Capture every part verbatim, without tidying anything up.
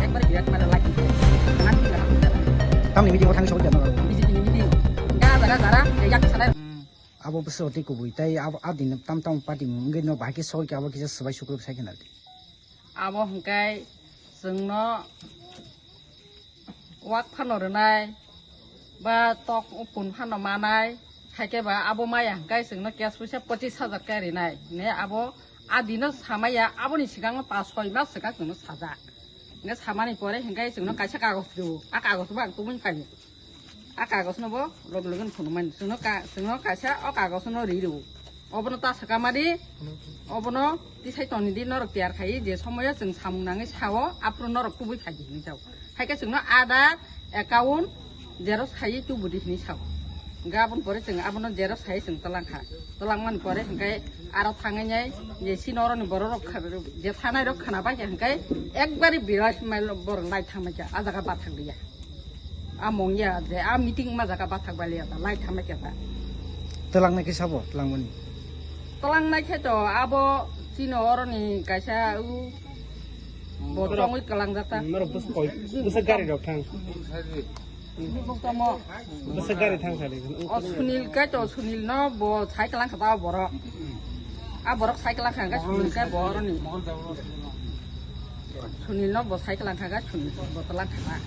Bari birat mano lagi. Ngan birat. Tamni meeting o thang sok jano. B J P ni meeting. Ga jara jara, ya yak sana. Abo bwswk tei kubui tei abo a din tam tam party mung wngwi no bahai khe soi khe abo kisa swbai sukruk sai khe nadi. Abo hwnkhe chwngno wak phano rwnai ba tok pun phano manai, hai khe ba abo maya hwnkhe chwngno cash puisa pochis hajar khe rinai. Ne abo a dino samaya, aboni swkango pas soi mas swkang chwngno sajak. Hingke samani pore hingke chwngno kaisa kagoj rwo. A kagoj bo ang tubui khainw. A kagoj no bo loge loge no phunukmani. Chwngno ka-, chwngno kaisa o kagoj no ri rwo. Obono ta swkama di, obono tisai toni di norok tiyar khai je somoyo chwng samung nangwi sao, aphuru norok tubui khai di hinwi jao. Haikhe chwngno Aadhaar, account, xerox khai tubudi hinwi sao. Hingke aboni pore chwng abono xerox khai chwng twlang kha. Twlang mani pore hingke aro thangwi nai je chini oroni borok rok kha-, je thanai rok khna bai khe hingke ekbari birat mail borok lai thangmai kha, a jaga bathak liya. A mong ya je a meeting ma jaga bathak bai liya ta, lai thangmai kha ta. Twlang nai khe sabo, twlang mani. Twlang nai khe to abo chini oroni kaisa u bo tongwi kwlang jak ta. Norok bwswk koi, bwswk gari rok thang. Bwswk gari thang sadi. O Sunil kai to, Sunil no bo cycle ang kha ta borok. A borok cycle ang kha, Sunil kai bo oroni. Sunil no bo cycle ang kha, Sunil bo talang kha.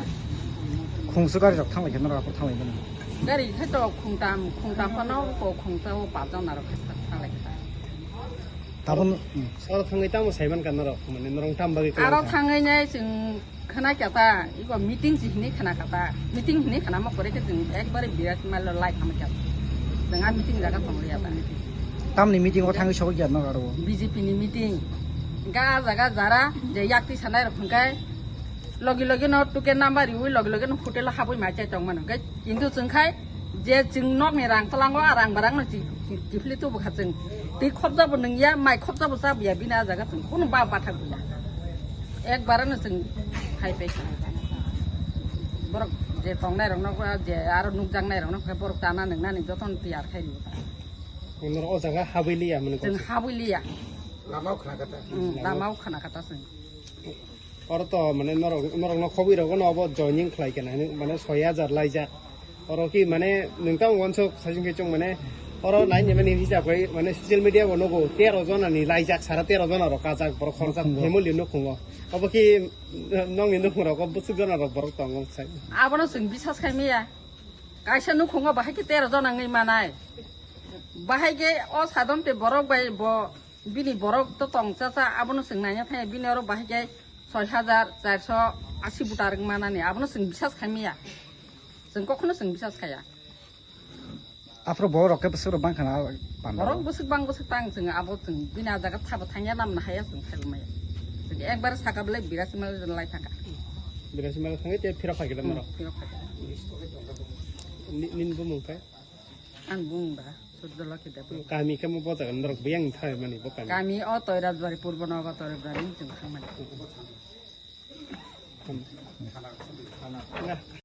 Khungsu gari rok thang lai khe norok aphuru thang lai mani. Gari khai to khungtam, khungtam phano ko khungsa o pajon narok khai thang lai kha. Tabuk oro thangwi tamo saiman ka norok, mane norok tam bagwi kwlwng kha? Aro thangwi nai chwng khna kha ta, iko meeting si hinwi khna kha ta. Meeting hinwi khna ma kore khe chwng ekbare birat mailo lai khama kha. Chwng a meeting jaga tong liya ta. Tamni meeting o thangwi sogwi kha norok aro? B J P ni meeting. Ga jaga jara je yakti sanai rok hwnkhe logi logi no tuke number riwi logi logi no hotel o habwi mai chai tong mano. Hwnkhe kintu chwng khai je chwng nokni rang twlango, a rang barang no chi-, chi-, chiphilwi tubu kha chwng. Twi khopjabo nungya, mai khopjabo chabuya, bini a jaga chwng kunu ba bathak buya. Ekbare no chwng khai pai kha. Borok je tongnai rokno, je aro nukjaknai rokno khe borok chana nungnani jotono tiyar khai rw kha. Norok o jaga habwi liya mane kok. Chwng habwi liya. Lama o khna kha ta. Hmm, lama o khna kha ta chwng. Oro to mane norok, norokno khobwi rogo no obo joining khlai khe nai, mane soi hajar laijak. Oro ki mane nwng tamo wansuk saichung khe chwng mane oro nai ni mani hisab khai mane social media bo nugo tero jona ni laijak, sara tero jona rok kajak borok khoroksa family nukhungo. Obo ki nokni nukhung rogo bwswk jona rok borok tongo sai. Abono chwng bisas khai maya. Kaisa nukhungo bahai khe tero jona wngwi manai. Bahai khe o sadon te borok bai bo Bini borok to tong cha cha, abono chwng naina thangya, bini oro bahai khe soi hajar charso asi buta rwk manani, abono chwng bisas khai maya. Chwng kokhono chwng bisas khaya. Aphuru borok rok khe bwswk rok bang khana panda. Borok bwswk bang bwswk tang chwng abo chwng bini a jaga thabo thangya namna haya chwng khai maya. Chwng ekbar saka belai birasi mal lai thangkha. Birasi mal thangwi te phirok khai khe norok. Phirok khai khe. Ni, nini bumung khe? Ang bumung da. Suddo Lokhi Debbarma. Kami khe mo bo jaga norok biyang thai mani bo kami. Kami o Toirajbari, Purbo Nogo Toirajbari ni chwng thangmani. Na,